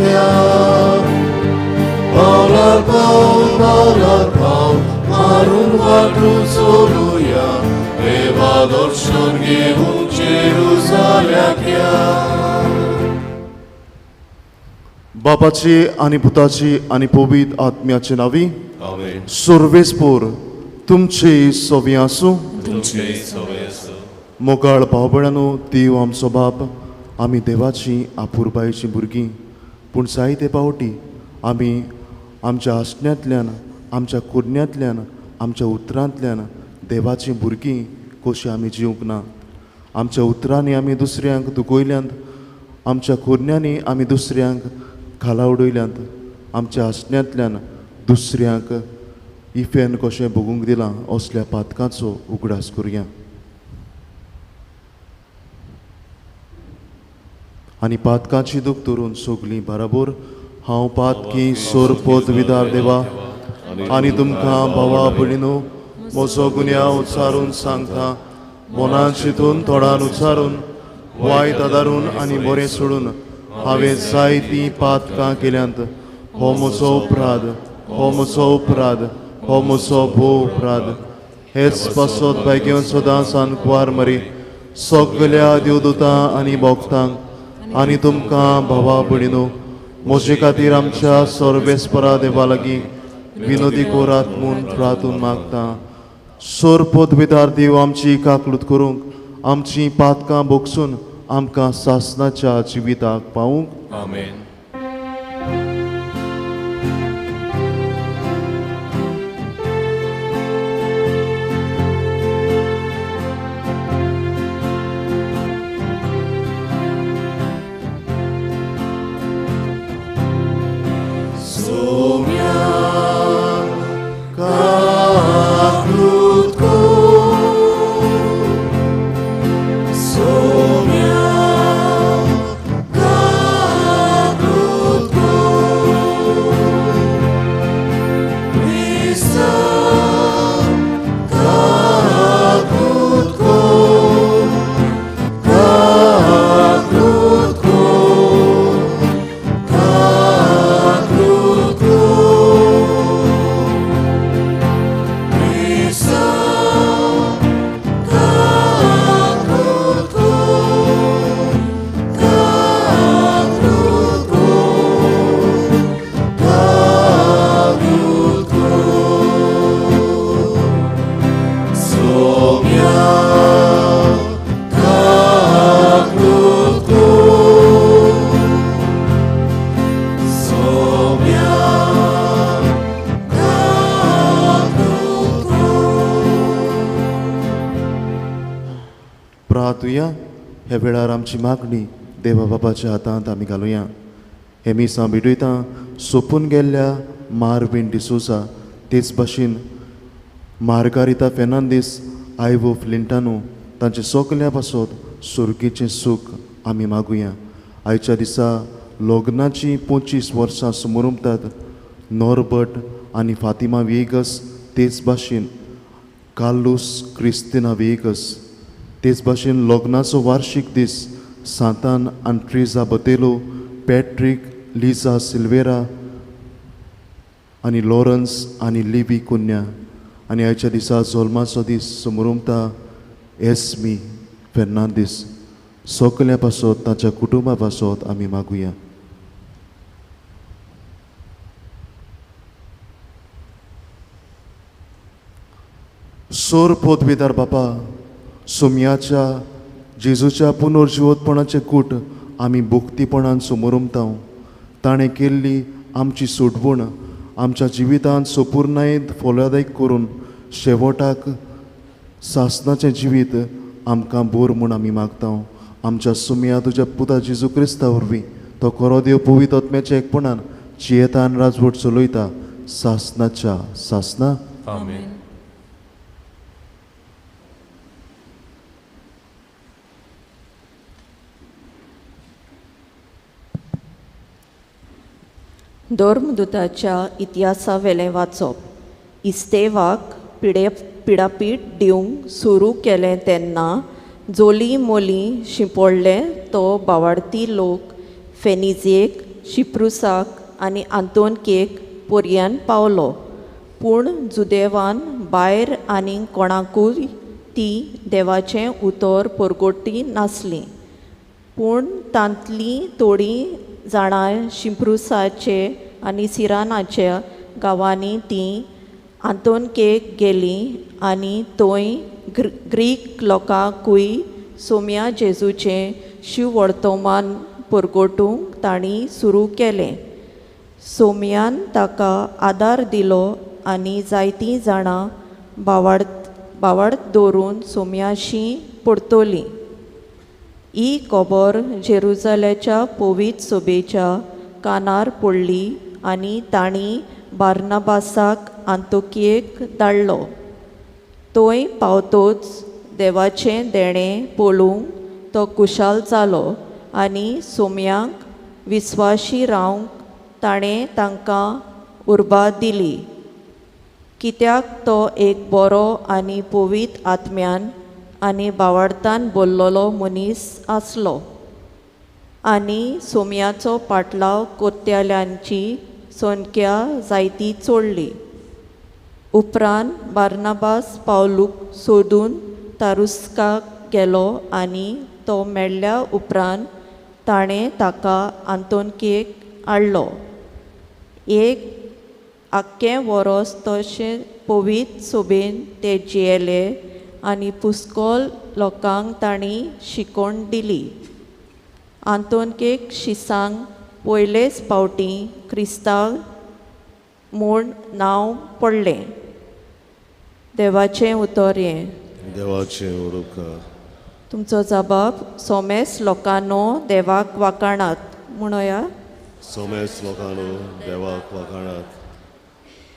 क्या पावलार पावल पावलार पावल मारून वाटू चलुया देवा दर्शन घेवंक जेरुजाल्याक या. बापाची आनी पुताची आनी पवित्र आत्म्याचे नांवी. आमेन. सर्वेस्पोर तुमचे सोवी आसूं. तुमचे सवय आसूं. मोगाळ भाव भयणांनो, देव आमचो बाप, आमी देवाची आपुरबायेचीं भुरगीं, पूण जायते फावटी आमी आमच्या आसण्यांतल्यान, आमच्या कुरण्यांतल्यान, आमच्या उतरांतल्यान देवाचीं भुरगीं कशीं आमी जिवंक ना. आमच्या उतरांनी आमी दुसऱ्यांक दुखयल्यांत, आमच्या कुरण्यांनी आमी दुसऱ्यांक खाला उडयल्यांत, आमच्या आसण्यांतल्यान दुसऱ्यांक इफेन कशें भोगूंक दिलां. असल्या पातकांचो उगडास करुया आनी पातकांची दूख धरून सगलीं बराबर हांव पातकी सोरपोत विदार देवा आनी तुमकां भावा भयणीनो म्हजो गुन्यांव उच्चारून सांगता. मनान चिंतून, तोंडान उच्चारून, वायट आदारून आनी बरें सोडून हांवें जायतीं पातकां केल्यांत. हो म्हजो अपराध, हो म्हजो अपराध, हो म्हजो भोव अपराध. हेच पासत भाग्यवंत सदां सानकुवार मरी, सगल्या देवदूतां आनी भक्तांक आनी तुमकां भावा भयणीनो म्हजे खातीर आमच्या सर्वेस्परा देवा लागीं विनोदी कोरात म्हूण प्रार्थून मागता. सोरपोत विदार देव आमची काकलूत करूंक, आमची पातकां भोगसून आमकां सासनाच्या जिविताक पावूंक. आमेन. प्रातुया. ह्या वेळार आमची मागणी देवा बाबाच्या हातांत आमी घालुया. हे मिसां भेटयता सोंपून गेल्ल्या मार्वीन डिसोजा, तेच भाशेन मार्गारिता फेर्नांदीस, आयवो फ्लिंटानो तांचे सगल्या पासत सुर्गीचें सूख आमी मागुया. आयच्या दिसा लग्नाचीं 25 वर्सां समोरमतात नॉर्बर्ट आनी फातिमा वेगस, तेच भाशेन कार्लूस क्रिस्तिना वेगस, तेच भाशेन लग्नाचो वार्शीक दीस सांतान आनी ट्रिजा बतेलो, पॅट्रीक लिजा सिल्वेरा आनी लॉरन्स आनी लिवी कुन्या. आनी आयच्या दिसा जल्माचो दीस समोरमता एस्मी फेर्नांदीस. सगल्या पासत ताच्या कुटुंबा पासत आमी मागुया. सोर पदवीदार बापा, सोम्याच्या जेजूच्या पुनर्जिवतपणाचें कूट आमी भोक्तीपणान समोरमता. ताणें केल्ली आमची सोडवण आमच्या जिवितांत सोपूर्णायेंत फलदायक करून शेवटाक सासनाचें जिवीत आमकां बोर म्हूण आमी मागता. आमच्या सुम्या तुज्या पुता जेजू क्रिस्ता वरवीं तो खरो देव पवित्र आत्म्याच्या एकपणान जियेतान राजवट चलयता सासनाच्या सासना. आमेन. धर्मदूताच्या इतिहासावेलें वाचप. इस्तेवाक पिडापीठ दिवंक सुरू केलें तेन्ना जोली मोली शिंपडले तो बावाडती लोक फेनिजेक शिप्रुसाक आनी आंतोनकेक पोरयान पावलो. पूण जुदेवान भायर आनी कोणाकूय ती देवाचें उतर परगोटी नासली. पूण तांतलीं थोडीं जाणां शिप्रुसाचे आनी सिरानाच्या गांवांनी ती आंतोनकेक गेलीं आनी थंय ग्रीक लोकांकूय सोम्या जेजूचें शिववर्तमान परगटूंक तांणी सुरू केलें. सोम्यान ताका आदार दिलो आनी जायतीं जाणां बावाड दवरून सोम्याशी परतलीं. ही खबर जेरुजाल्याच्या पवित्र सभेच्या कानार पडली आनी तांणी बार्नाबासाक आंतोकियेक धाडलो. थंय पावतोच देवाचें देणें पळोवंक तो खुशाल जालो आनी सोम्यांक विस्वाशी रावंक ताणें तांकां उर्बा दिली. कित्याक तो एक बरो आनी पवित्र आत्म्यान आनी बावडतान बोल्लोलो मनीस आसलो आनी सोम्याचो पाटलाव कोत्याल्यांची संख्या जायती चोडली. उपरांत बार्नाबास पावलूक सोदून तारुस्काक गेलो आनी तो मेळ्ळ्या उपरांत ताणें ताका आंतोनकेक हाडलो. एक आख्खें वरोस तशें पवित्र सोबेन ते जियेले आनी पुस्कोल लोकांक तांणी शिकोवण दिली. आंतोनकेक शिसांक पयलेच फावटी क्रिस्तांव म्हूण नांव पडलें. देवाचें उतर हें. देवाचें उरकार. तुमचो जबाब सोमेस लोकांनो देवाक वाखाणात म्हणोया. सोमेस लोकांनो देवाक वाखाणात.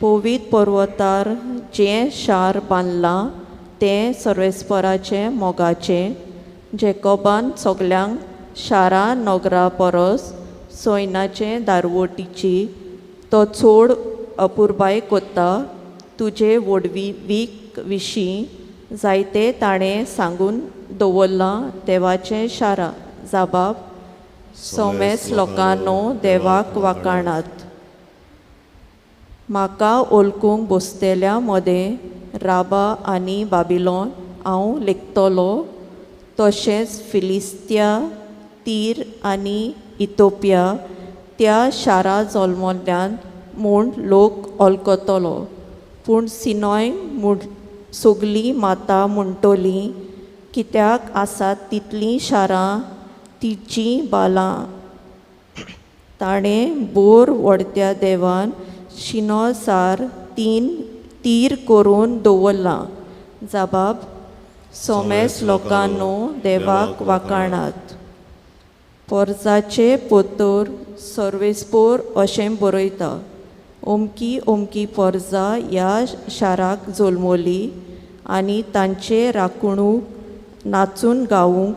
पवित्र पर्वतार जें शार बांदलां तें सर्वेस्पराचें मोगाचें. जेकोबान सगल्यांक शारां नगरा परस सोयनाचे दारवटीची तो चड अपुरबाय कोत्ता. तुजे व्हडवीक विशीं जायते ताणें सांगून दवरलां देवाचें शारां. जबाब सोमेस लोकांनो देवाक वाखाणात. म्हाका ओलकूंक बसतल्या मदें राबा आनी बाबिलोन हांव लेखतलो, तशेंच फिलिस्त्या, तीर आनी इथोपिया त्या शारा जल्मल्यान म्हूण लोक ओलकतलो. पूण सिनॉय म्हूण सगलीं माता म्हणटली, कित्याक आसात तितलीं शारां तिचीं बालां. ताणें बोर व्हडत्या देवान शिनोसार तीन तीर करून दवरलां. जबाब सोमेस लोकांनो देवाक वाखाणात. पोरजाचे पोतोर सर्वेस्पोर अशें बरयता. अमकी अमकी पोरजा ह्या शाराक जल्मली आनी तांचे राखणूक नाचून गावूंक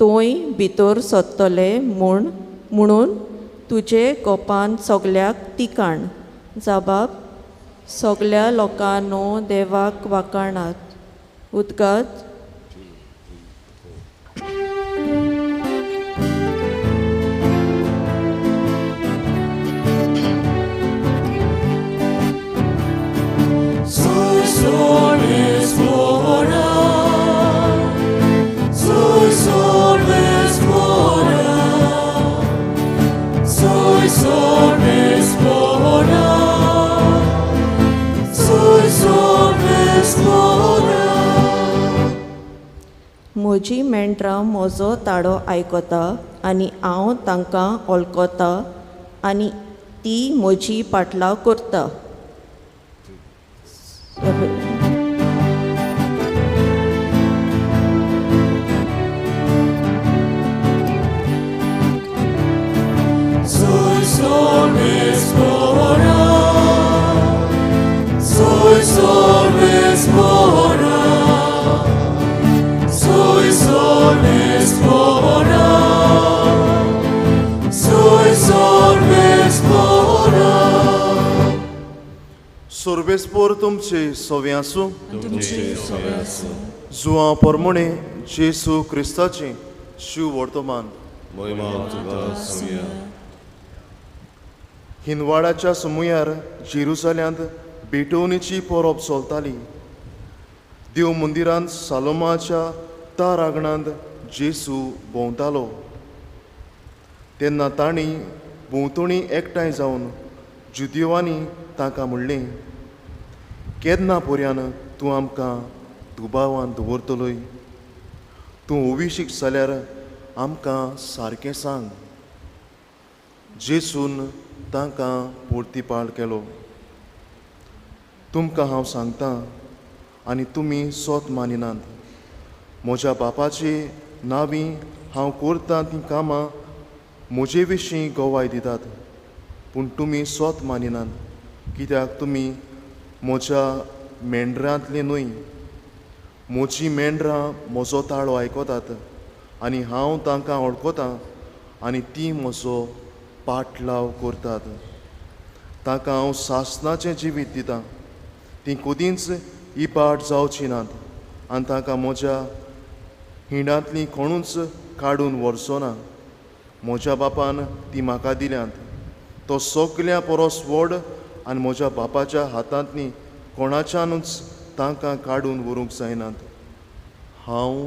थंय भितर सरतले म्हणून तुजे गोपान सगल्याक तिकाण. जबाब सगल्या लोकांनो देवाक वाखाणात. उदगात. म्हजी मेंढरां म्हजो ताळो आयकता आनी हांव तांकां वळखता आनी ती म्हजी पाटलाव करता. सर्वेस्पोर तुमचे सवे आसूं. जुआं पोरमोणे जेसू क्रिस्ताचें शिव वर्तमान. हिंदवाडाच्या सुमुयार जेरुजाल्यांत भेटवणीची परब चलताली. देव मंदिरांत सालोमाच्या तार आंगणांत जेजू भोंवतालो. तेन्ना तांणी भोंवतणी एकठांय जावन जुदेवांनी तांकां म्हणलें, केन्ना पर्यान तूं आमकां दुबावान दवरतलोय? तूं अभिशीक जाल्यार आमकां सारकें सांग. जेजून तांकां पोर्तिपाळ केलो, तुमकां हांव सांगतां आनी तुमी सोत मानिनात. म्हज्या बापाची नावी हांव करतां तीं कामां म्हजे विशीं गवाय दितात, पूण तुमी सोत मानिनात, कित्याक तुमी म्हज्या मेंढरांतली न्हय. म्हजी मेंढरां म्हजो ताळो आयकतात आनी हांव तांकां वळखतां आनी तीं म्हजो पाटलाव करतात. तांकां हांव सासणाचें जिवीत दितां, तीं कदींच इबाड जावचीं नात आनी तांकां म्हज्या हिंडांतलीं कोणूच काडून व्हरचो ना. म्हज्या बापान ती म्हाका दिल्यांत, तो सगल्या परस व्हड आनी म्हज्या बापाच्या हातांतली कोणाच्यानूच तांकां काडून व्हरूंक जायनात. हांव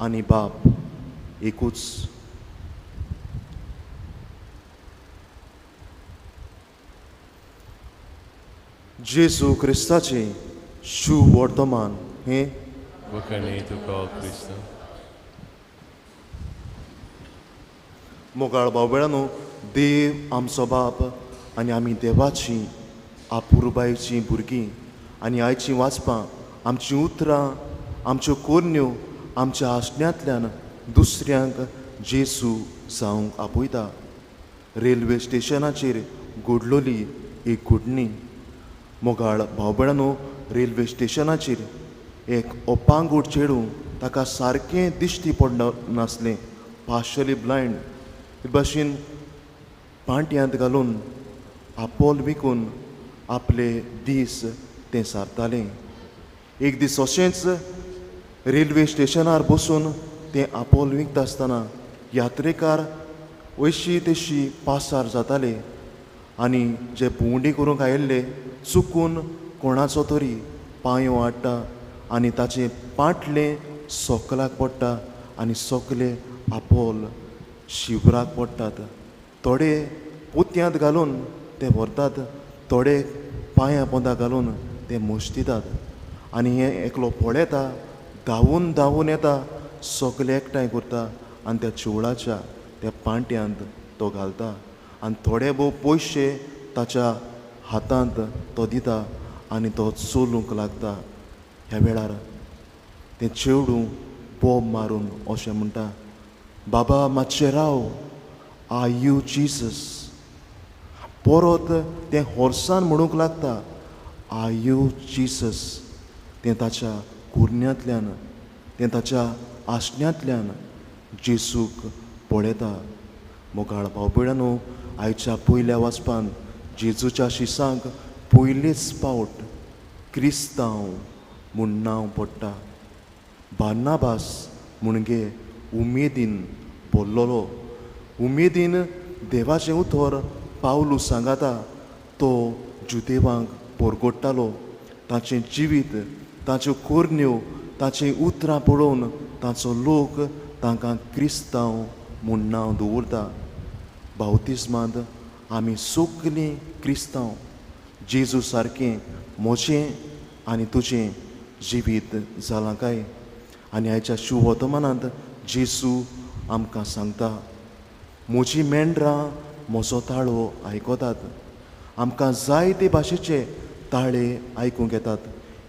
आनी बाप एकूच. जेजू क्रिस्ताचें शुभ वर्तमान हें. बखणी तुका क्रिस्त. मोगाळ भाव भयणांनो, देव आमचो बाप आनी आमी देवाची आपुरबायचीं भुरगीं. आनी आयचीं वाचपां, आमचीं उतरां, आमच्यो कोरण्यो आमच्या आसण्यांतल्यान दुसऱ्यांक जेजू जावंक आपयता. रेल्वे स्टेशनाचेर घडलोली एक घडणी. मोगाळ भाव भयणांनो, रेल्वे स्टेशनाचेर एक अपांगूट चेडूं, ताका सारकें दिश्टी पडनासलें, पार्शली ब्लायंड, हे भाशेन पांट्यांत घालून आपोल विकून आपले दीस तें सारतालें. एक दीस अशेंच रेल्वे स्टेशनार बसून तें आपोल विकता आसतना यात्रेकार अशी तशी पासार जाताले आनी जे भोंवडी करूंक आयिल्ले चुकून कोणाचो तरी पांयो हाडटा आनी ताचें पांटलें सोकलाक पडटा आनी सोकले आपोल शिवराक पडटात. थोडे पोतयांत घालून ते व्हरतात, थोडे पांयां पोंदा घालून ते मुस्तितात. आनी हें एकलो पळयता, धांवून धांवून येता, सगले एकठांय करता आनी त्या चिवळाच्या त्या पांट्यांत तो घालता आनी थोडे भोव पयशे ताच्या हातांत तो दिता आनी तो चलूंक लागता. ह्या वेळार तें चेडूं बोब मारून अशें म्हणटा, बाबा मातशें राव, are you Jesus? परत तें होर्सान म्हणूंक लागता, are you Jesus? तें ताच्या कुरण्यांतल्यान, तें ताच्या आसण्यांतल्यान जेजूक पळयता. मोगाळ भाव भयणांनो, आयच्या पयल्या वाचपान जेजूच्या शिसांक पयलेच पावट क्रिस्तांव म्हूण नांव पडटा. बार्नाबास म्हणगे उमेदीन बोल्लोलो, उमेदीन देवाचें उतर पावलू सांगाता तो जुदेवांक परगोडटालो. ताचें जिवीत, ताच्यो कोरण्यो, ताचीं उतरां पळोवन ताचो लोक तांकां क्रिस्तांव म्हूण नांव दवरता. बावतिस्मांत आमी सगलीं क्रिस्तांव. जेजू सारकें म्हजें आनी तुजें जिवीत जालां काय? आनी आयच्या शुभ वर्तमानांत जेजू आमकां सांगता, म्हजी मेंढरां म्हजो ताळो आयकतात. आमकां जायते भाशेचे ताळे आयकूंक येतात.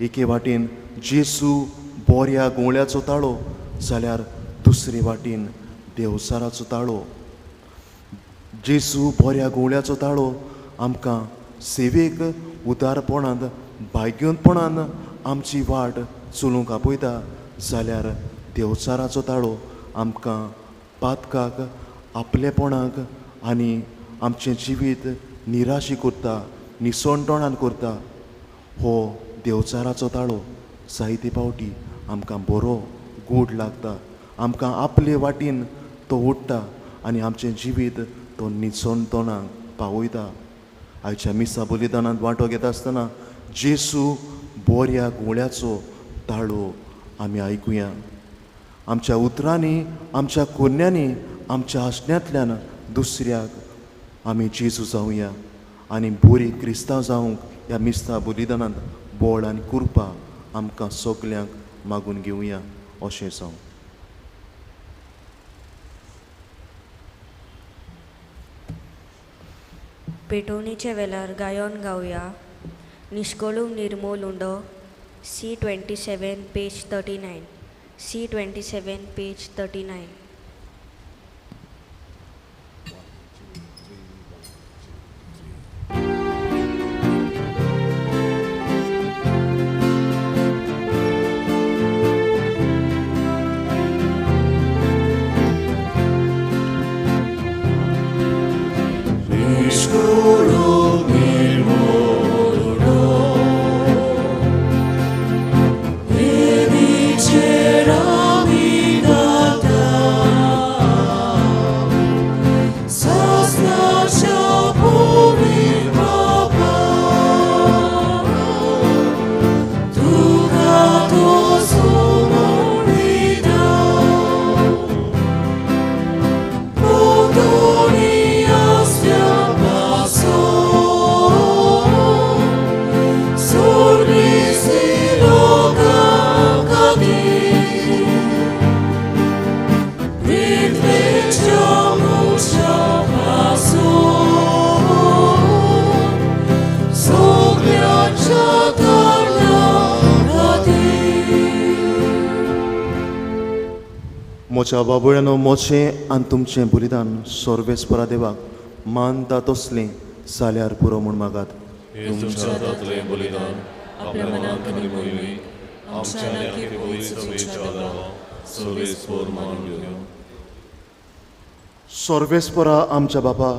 एके वाटेन जेजू बोऱ्या गोंवळ्याचो ताळो जाल्यार दुसरे वाटेन देवचाराचो ताळो. जेजू बोऱ्या गोंवळ्याचो ताळो आमकां सेवेक उदारपणांत भाग्योनपणान आमची वाट चलूंक आपयता, जाल्यार देवचाराचो ताळो आमकां पातकाक, आपलेपणाक आनी आमचें जिवीत निराशी करता, निसणटणान करता. हो देवचाराचो ताळो जायते पावटी आमकां बरो गोड लागता, आमकां आपले वाटेन तो ओडटा आनी आमचें जिवीत तो निसणटणाक पावयता. आयच्या मिसा बलिदानांत वांटो घेता आसतना जेसू बोऱ्या गुळ्याचो ताळो आमी आयकुया. आमच्या उतरांनी, आमच्या कोन्यांनी, आमच्या हांसण्यांतल्यान दुसऱ्याक आमी जेजू जावया आनी बोरी क्रिस्तांव जावंक ह्या मिस्ता बलिदानांत बोळ आनी कुरपा आमकां सगल्यांक मागून घेवया. अशें जावं. पेटोवणेच्या वेळार गायन गावया निश्कोलूम निर्मोल उंडो C27 page 39 C27 page 39. म्हज्या बाबुळ्यानो, म्हजें आनी तुमचें बलिदान सर्वेस्परा देवाक मानता तसलें जाल्यार पुरो म्हूण मागात. सर्वेस्परा आमच्या बापा,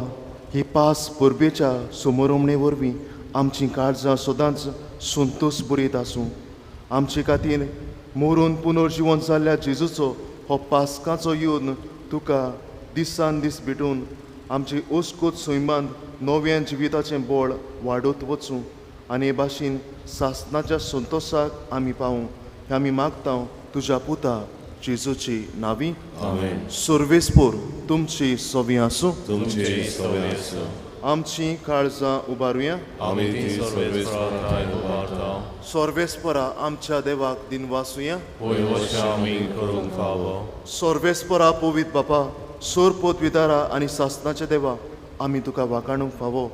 ही पास परबेच्या समोरमणे वरवीं आमचीं काळजां सदांच संतोश बरीत आसूं. आमचे खातीर मरून पुनर्जिवन जाल्ल्या जेजूचो हो पास्काचो येवन तुका दिसान दीस भेटून आमची ओसकोत सैमांत नव्या जिविताचें बळ वाडत वचूं आनी हे भाशेन सासनाच्या संतोशाक आमी पावूं. हें आमी मागता तुज्या पुता जेजूची नावी. सर्वेस्पोर तुमची सवी आसूं. आमची काळजां उबारुया. सर्वेस्परा आमच्या देवाक दिनवासुया. सर्वेस्परा पवित्र बापा, सोरपोत विदारा आनी सासनाच्या देवा, आमी तुका वाखाणूंक फावो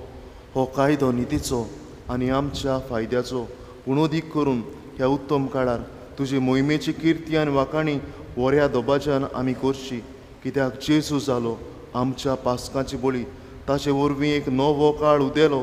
हो कायदो नितीचो आनी आमच्या फायद्याचो उणोदीक करून ह्या उत्तम काळार तुजी मोहिमेची किर्ती आनी वाखाणी वऱ्या दबाज्यान आमी करची. कित्याक जेजू जालो आमच्या पास्काची बळी, ताचे वरवीं एक नवो काळ उदेलो,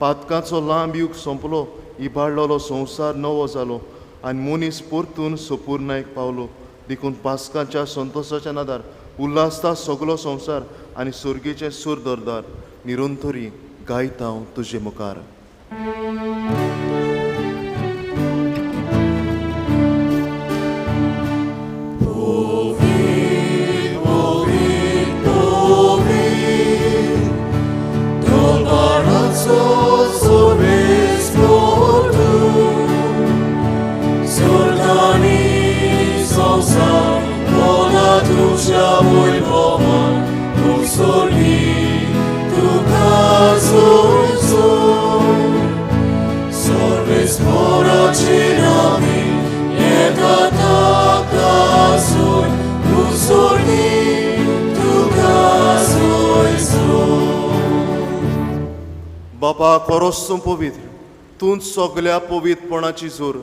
पातकाचो लांब युग सोंपलो, इबाडलेलो संवसार नवो जालो आनी मनीस परतून सपूर्णायक पावलो. देखून पास्काच्या संतोशाच्या नादार उल्हासता सगलो संवसार आनी सर्गेचें सूर दरदार निरंतरी गायता हांव तुजे मुखार. बापा, खरोच तूं पवित्र, तूं सगल्या पवित्रपणाची जोर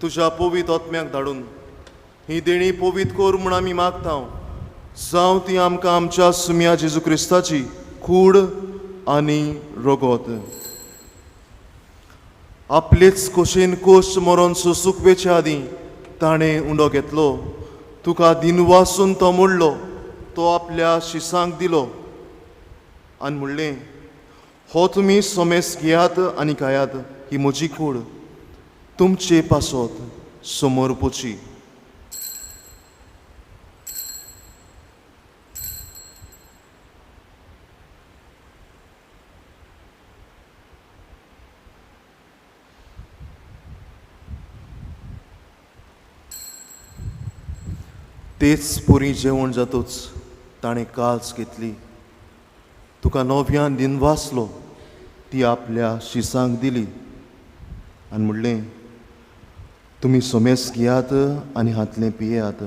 तुज्या पवित्र आत्म्याक धाडून ही देणी पवित्र कर म्हूण आमी मागता. जावं ती आमकां आमच्या सुम्या जेजू क्रिस्ताची कूड आनी रगत. आपलेच खोशेन कोश मरोन सोसूक वेचे आदीं ताणें उंडो घेतलो, तुका दिनवासून तो मोडलो, तो आपल्या शिसांक दिलो आनी म्हणलें, हो तुमी सोमेस घेयात आनी खायात, ही म्हजी कूड तुमचे पासत समर्पुची. तेच पुरी जेवण जातूच ताणें काल्स घेतली, तुका नव्यान दिनवासलो, ती आपल्या शिसांक दिली आनी म्हणलें, तुमी सोमेस घेयात आनी हातलें पियात,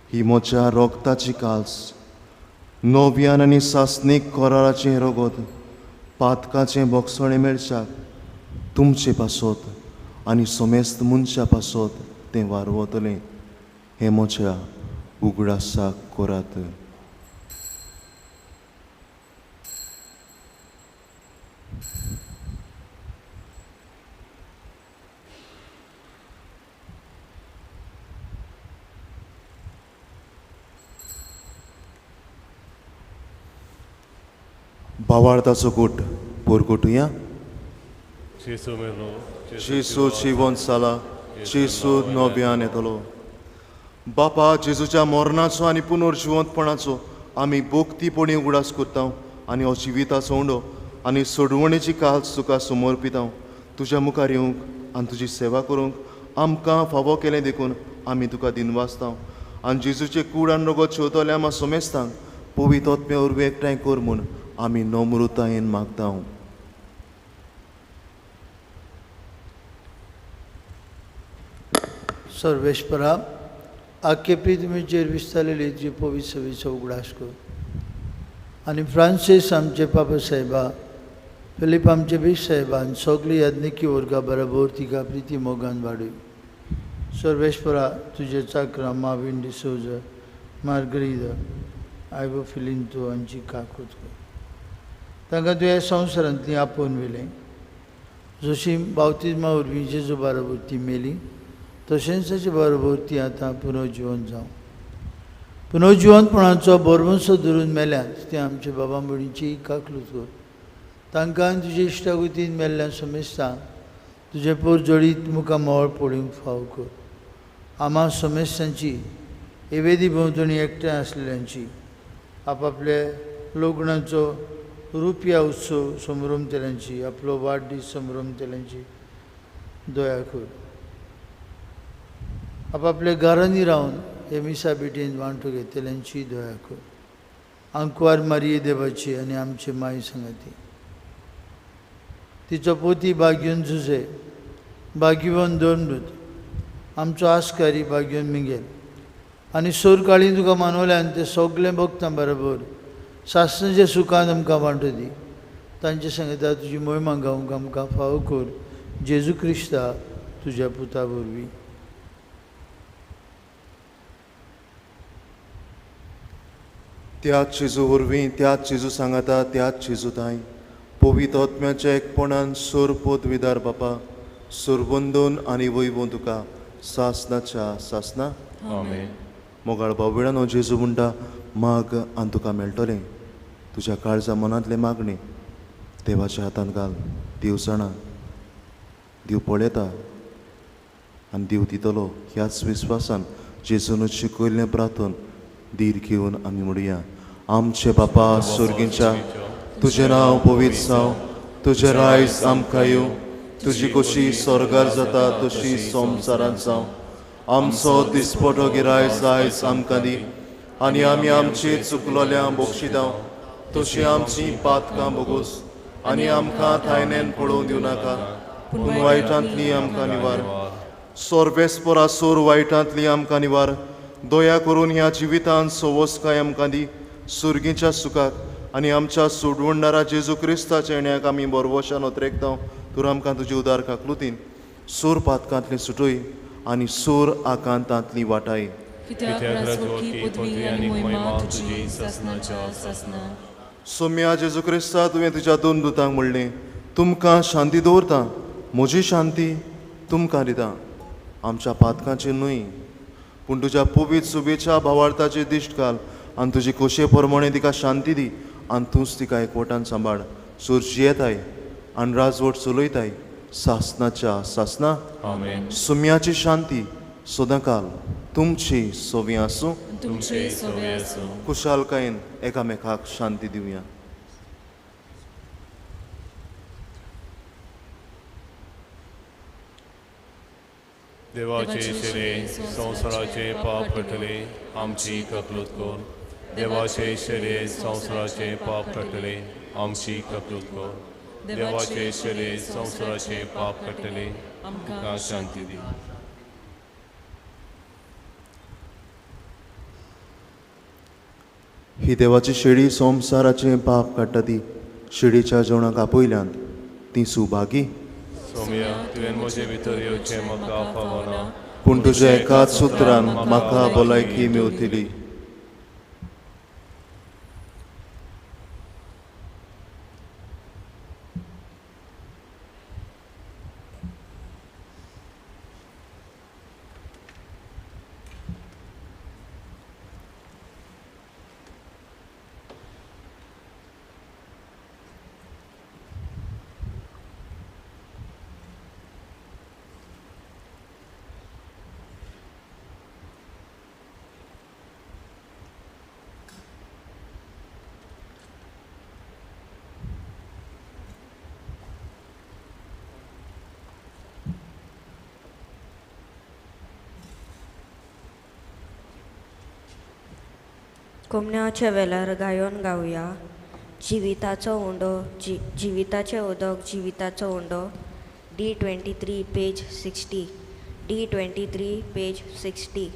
ही म्हज्या रोगताची काल्स, नव्यान आनी सासणीक कराराचें रगत, पातकाचें बोगसणें मेळच्याक तुमचे पासत आनी समेस्त मनशा पासत तें वारवतलें. हें म्हज्या उगडासाक करात. भावार्थाचो गोट पोरगोटुया. जेजू जिवन जाला, जेजू नव्यान येतलो. बापा, जेजूच्या मरणाचो आनी पुनर्जिवंतपणाचो आमी भोक्तीपणी उगडास करता आनी हो जिविताचो उंडो आनी सोडवणेची काल्स तुका समर्पिता. तुज्या मुखार येवंक आनी तुजी सेवा करूंक आमकां फावो केलें देखून आमी तुका दिनवासता. आनी जेजूचे कूड आनी रगत शेवतल्या आमा सोमेस्तांक पवित्र आत्म्या वरवीं एकठांय कर म्हूण आमी नम्रतायेन मागता. सर्वेश्वरा, आख्खे पृथ्वीचेर विस्तारलेली तुजी पवित्र सभेचो उगडास कर आनी फ्रांसीस आमचे पापा साहेबा, फिलीप आमचे बीश साहेबान सगळी याज्ञिकी वर्गा बरोबर तिका प्रिती मोगान वाडय. सर्वेश्वरा, तुजे चाकरा माविन डिसोजा, मार्गरीदा, आयवो फिलिंतो हांची काकूत कर. तांकां तुवें संवसारांतली आपोवन व्हेलें, जशी बावतिज्मा वरवीं जेजू बरोबर ती मेली तशेंच ताचे बरोबर ती आतां पुनर्जिवन जावं. पुनर्जिवनपणाचो बरवंसो धरून मेल्यात ते आमच्या बाबा भयणीची काकलूत कर. तांकां तुजे इश्टागतीन मेल्ल्या समेस्तांक तुजें पोरजोडीत मुखार मोळ पळोवंक फाव कर. आमा समेस्तांची एवेदी भोंवतणी एकठांय आसलेल्यांची आपापले लग्नाचो रुपया उत्सव समरमतल्यांची, आपलो वाडदीस समरमतल्यांची दया कर. आपापल्या घरांनी रावन हे मिसा भेटीन वांटो घेतल्यांची दया कर. आंकवार मारिये देवाची आनी आमचे माय सांगाती, तिचो पोती भाग्योन जुजे, भाग्यवन दोनदूत, आमचो आस्कारी भाग्योन मिगेल आनी सोरकाळी तुका मानवल्यान ते सगळें भक्तां बरोबर सासणाच्या सुखान आमकां वांटो दी. तांचे सांगता तुजी मोहिमा गावंक आमकां फावो कर, जेजू क्रिस्ता तुज्या पुता वरवीं. त्याच जेजू वरवीं, त्याच जेजू सांगाता, त्याच जेजू ताई पवित्र आत्म्याच्या एकपणान सोर पदवीदार बापा, सोरबंदून आनी वैभव तुका सासनाच्या सासना. आमेन. मोगाळ भाव जेजू म्हणटा, माग आनी तुका मेळटलें. तुज्या काळजा मनांतलें मागणें देवाच्या हातान घाल. देव जाणा, देव पळयता आनी देव दितलो. ह्याच विस्वासान जेजून शिकयल्लें प्रार्थन धीर घेवन आमी म्हणुया. आमचे बापा सोर्गींच्या, तुजें नांव पवित्र जावं, तुजें रायज आमकां येवं, तुजी कशी स्वर्गार जाता तशी संवसारांत जावं. आमचो दिसपटो गिरायज आयज आमकां दी आनी आमी आमची चुकलोल्या बक्षिदांव तशी आमची पातकां बोगोस आनी आमकां थायनेन पळोवन दिवं नाका, पूण वायटांतली आमकां निवार. सोर्वेस्परा सोर वायटांतली आमकां निवार. दया करून ह्या जिवितांत सवसकाय आमकां दी, सुर्गीच्या सुखाक आनी आमच्या सोडवणदारा जेजू क्रिस्ताच्या येण्याक आमी बरवशान ओतरेकता. तूं आमकां तुजी उदार काकलुतीन सोर पातकांतली सुटय आनी सोर आकांतांतली वाटाय. सोम्या जेजू क्रिस्ता, तुवें तुज्या दोन दुतांक म्हणलें, तुमकां शांती दवरता, म्हजी शांती तुमकां दिता. आमच्या पातकांची न्हय पूण तुज्या पवित्र सुबेच्या भावार्थाची दिश्ट घाल आनी तुजी खोशये प्रमाणे तिका शांती दी आनी तूंच तिका एकवटान सांबाळ. सूर जियेताय आनी राजवट चलयताय सासनाच्या सासना. सुम्याची शांती सदांकाल तुमची सोवी आसूं. खुशालकायेन एकामेकाक शांती दिवया. देवाचे शेरे संवसाराचे पाप कटले आमची ककलूत कर. देवाचे शेरे संवसाराचे पाप कटले आमची ककलूत कर. देवाचे शेरे संवसाराचे पाप कटले आमकां शांती दी. ही देवाची शेळी संवसाराचें पाप काडटा ती शेळीच्या जेवणाक आपयल्यान ती सुभागी. सोम्या तुवें म्हजे भितर येवचें म्हाका फावना, पूण तुज्या एकाच सुत्रान म्हाका भलायकी मेवतली. कोमण्याच्या वेलार गायोन गावया. जिविताचो उंडो जिविताचें उदक जिविताचो उंडो. D 23 page 60. D 23 page 60.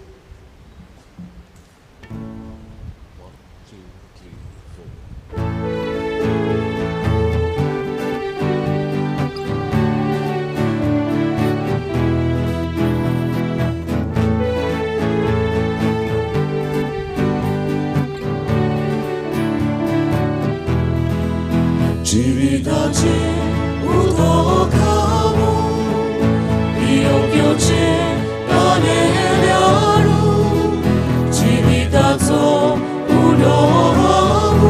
जिविताचे उदक हांव पिवंक येवचें तानेल्यारू. जिविताचो उंडो हांव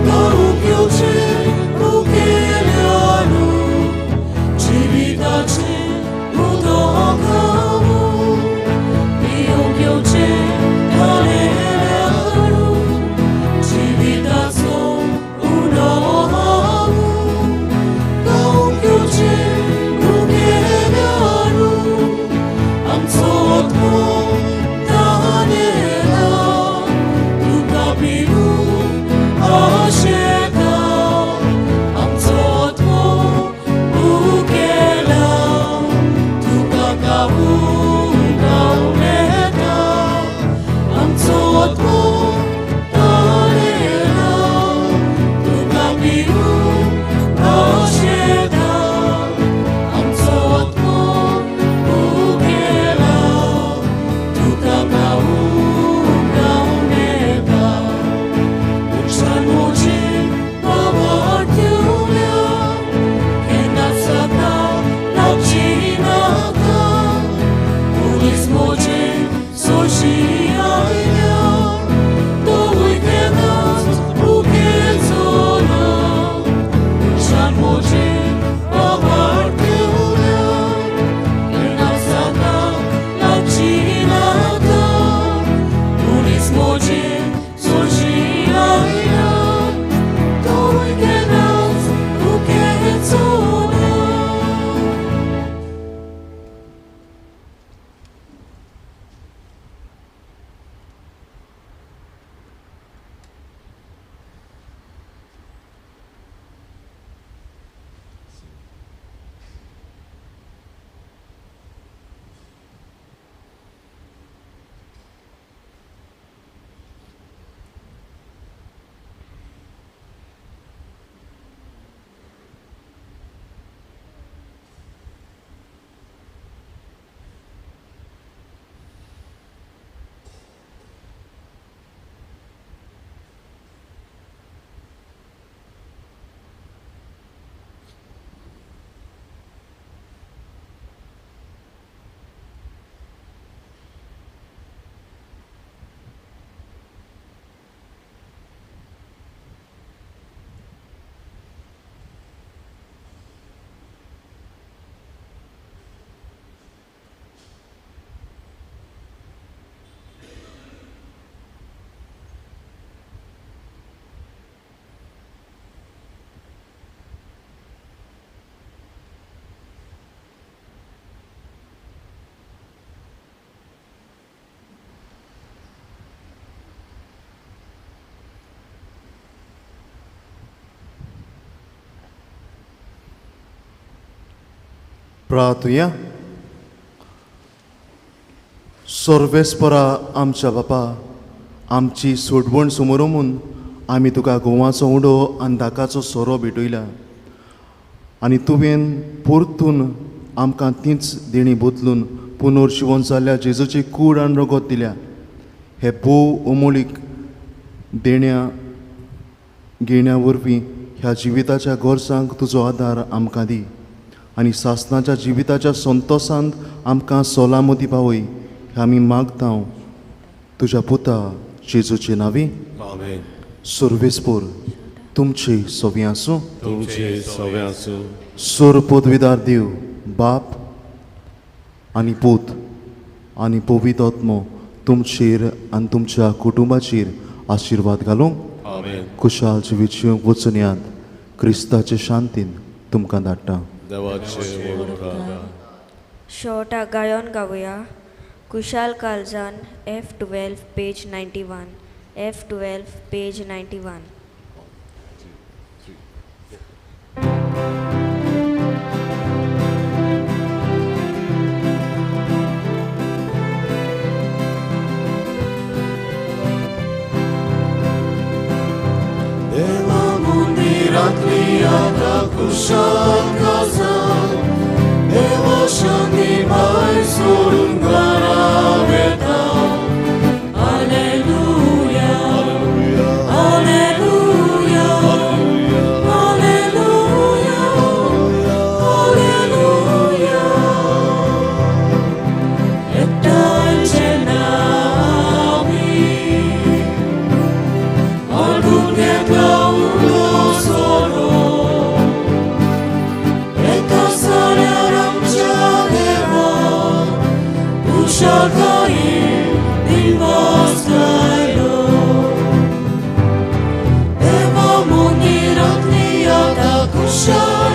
गावंक येवचें उखेल्यारू. जिविताचे उदक हांव पिवंक येवचें तानेल्यारू. जिविताचो उंडो हांव गावंक येवचें उखेल्यारू. आमचो प्रार्थुया. सर्वेस्परा आमच्या बापा, आमची सोडवण समोर म्हूण आमी तुका गोवाचो उडो आनी दाकाचो सोरो भेटयला आनी तुवें परतून आमकां तीच देणी बदलून पुनर्जिवन जाल्ल्या जेजूची कूड आनी रगत दिल्या. हे भोव अमोलीक देण्या घेण्या वरवीं ह्या जिविताच्या गरजांक तुजो आदार आमकां दी आनी सासणाच्या जिविताच्या संतोसांत आमकां सोलां मदीं पावय. हे आमी मागता तुज्या पुता जेजूचे नांवी. आमेन. सर्वेस्पोर तुमचे सवी आसूं. तुमचे सवे आसूं. सोर पदवीदार देव बाप आनी पूत आनी पवित्र आत्मो तुमचेर आनी तुमच्या कुटुंबाचेर आशिर्वाद घालूंक. आमेन. कुशाल जिवीत जिवंक वचून यात. क्रिस्ताचे शांतीन तुमकां धाडटा. देवाचे उपकार. शेवटाक गायन गावया Kushal कालजान F12 page 91 F12 page 91. देवा मंदिरांतली आतां कुशाल काळजान देवा शांती भायर सोडून घरा वेता. Alleluia, alleluia, alleluia, alleluia. एकठांयचे नामी अडून घेतला उलो सोरो एका साऱ्यार आमच्या देवा कुशालकायेन दिवस घायलो. देवा मंदिरांतली आतां कुशाल